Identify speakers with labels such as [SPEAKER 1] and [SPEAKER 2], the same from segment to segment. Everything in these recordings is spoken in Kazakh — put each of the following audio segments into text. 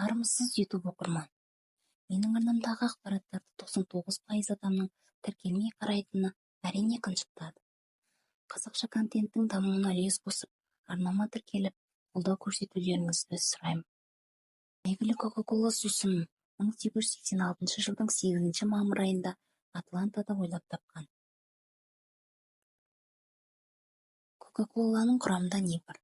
[SPEAKER 1] Армысыз, YouTube оқырман! Менің арнамдағы ақпараттарды 99% адамның тіркелмей қарайтыны, әрине, қынжылтады. Қазақша контенттің дамуына үлес қосып, арнама тіркеліп, қолдау көрсетулеріңізді сұраймын. Әйгілі Кока-Кола сусынын 1886 жылдың 8 мамыр айында Атлантада ойлап тапқан. Кока-коланың құрамында не бар?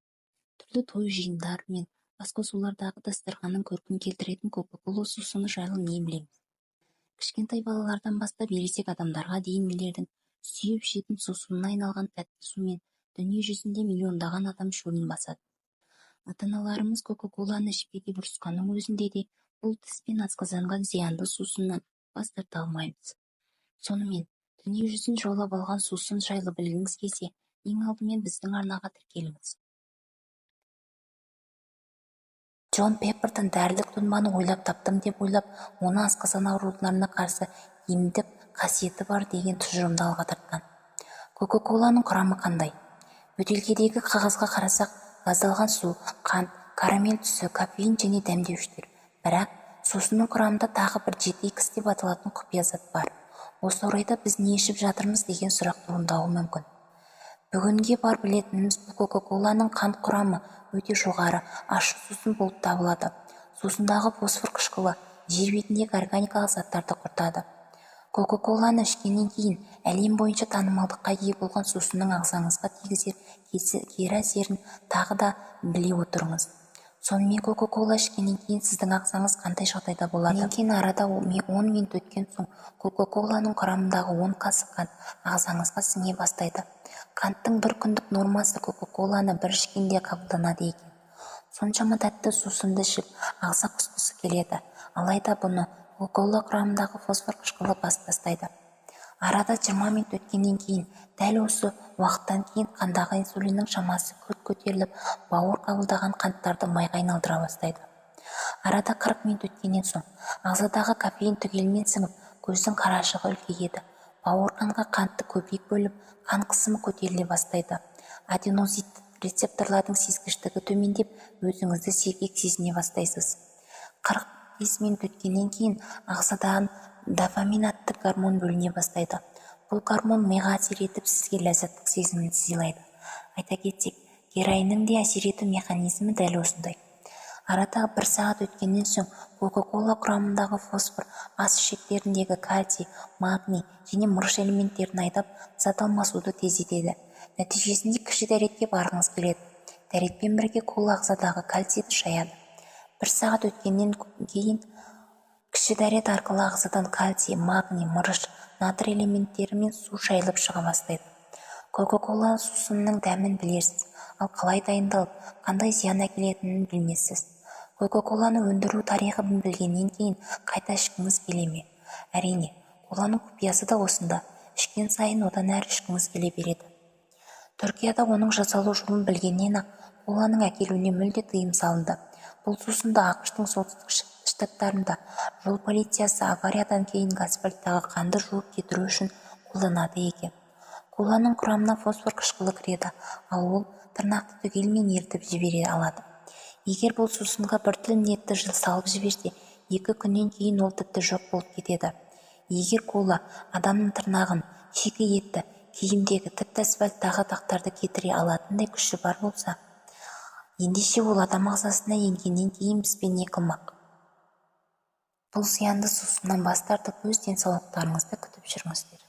[SPEAKER 1] Түрлі той-жиындар мен басқосулардағы дастарханның көркін келтіретін Кока-кола сусыны жайлы не білеміз? Кішкентай балалардан бастап ересек адамдарға дейінгілердің сүйіп ішетін сусынына айналған тәтті сумен дүние жүзінде миллиондаған адам шөлін басады. Ата-аналарымыз Кока-коланы ішпе деп ұрысқанның өзінде де бұл тіс пен асқазанға зиянды сусыннан бас тарта алмаймыз. Сонымен, дүние жүзін жаулап алған сусын жайлы білгіңіз келсе, ең алдымен біздің арнаға тіркеліңіз. Джон Пембертон дәрілік тұнбаны ойлап таптым деп ойлап, оны асқазан ауруларына қарсы емдік қасиеті бар деген тұжырымды алға тартқан. Кока-коланың құрамы қандай? Бөтелкедегі қағазға қарасақ, газдалған су, қант, карамель тұзы, кофеин және дәмдеуіштер. Бірақ сусынның құрамында тағы бір 7X деп аталатын құпия зат бар. Осы орайда біз не ішіп жатырмыз деген сұрақ туындауы мүмкін. Бүгінге бар білетініміз, бұл Кока-коланың қант құрамы өте жоғары, ащы сусын болып табылады. Сусындағы фосфор қышқылы жер бетіндегі органикалық заттарды құртады. Кока-коланы ішкеннен кейін әлем бойынша танымалдыққа ие болған сусынның ағзаңызға тигізер кері әсерін тағы да біле отырыңыз. Сонымен, Кока-кола ішкеннен кейін сіздің ағзаңыз қандай жағдайда болады? Кейін арада 10 минут өткен соң Кока-коланың құрамындағы 10 қасық қант ағзаңызға сіңе бастайды. Қанттың бір күндік нормасы Кока-коланы бір ішкенде қабылданады екен. Соншама тәтті сусынды ішіп, ағза құсқысы келеді. Алайда бұны Кока-кола құрамындағы фосфор қышқылы басып тастайды. Арада 20 минут өткеннен кейін, дәл осы уақыттан кейін қандағы инсулиннің шамасы күрт көтеріліп, бауыр қабылдаған қанттарды майға айналдыра бастайды. Арада 40 минут өткеннен соң ағзадағы кофеин түгелімен сіңіп, көздің қарашығы үлкейеді. Бауыр қанға қантты көбірек бөліп, қан қысымы көтеріле бастайды. Аденозит рецепторлардың сезгіштігі төмендеп, өзіңізді сергек сезіне бастайсыз. 45 минут өткеннен кейін ағзадан дофамин атты гормон бөліне бастайды. Бұл гормон миға әсер етіп, сізге ләззаттық сезімін сыйлайды. Айта кетсек, героиннің де әсер ету механизмі дәл осындай. Арада бір сағат өткеннен соң Кока-кола құрамындағы фосфор ас ішектеріндегі кальций, магний және мырыш элементтерін айдап, зат алмасуды тездетеді. Нәтижесінде кіші дәретке барғыңыз келеді. Дәретпен бірге кола ағзадағы кальцийді шаяды. Бір сағат өткеннен кейін кіші дәрет арқылы ағзадан кальций, магний, мырыш, натрий элементтері мен су шайылып шыға бастайды. Кока-кола сусынының дәмін білерсіз, ал қалай дайындалып, қандай зиян әкелетінін білмессіз. Кока-коланы өндіру тарихын білгеннен кейін қайта ішкіңіз келе ме? Әрине, коланың құпиясы да осында. Ішкен сайын одан әрі ішкіңіз келе береді. Түркияда оның жасалу жолын білгеннен-ақ коланың әкелуіне мүлде тыйым салынды. Бұл сусынды АҚШ-тың солтүстік штаттарында жол полициясы авариядан кейінгі асфальттағы қанды жуып кетіру үшін қолданады екен. Коланың құрамына фосфор қышқылы кіреді, ал ол тырнақты түгелімен ерітіп жібере алады. Егер бұл сусынға бір тілім етті салып жіберсе, 2 күннен кейін ол тіпті жоқ болып кетеді. Егер кола адамның тырнағын, шикі етті, киімдегі, тіпті асфальттағы дақтарды кетіре алатындай күші бар болса, ендеше ол адам ағзасына енгеннен кейін бізбен не қылмақ? Бұл зиянды сусыннан бас тартып, өз денсаулықтарыңызды күтіп жүріңіздер.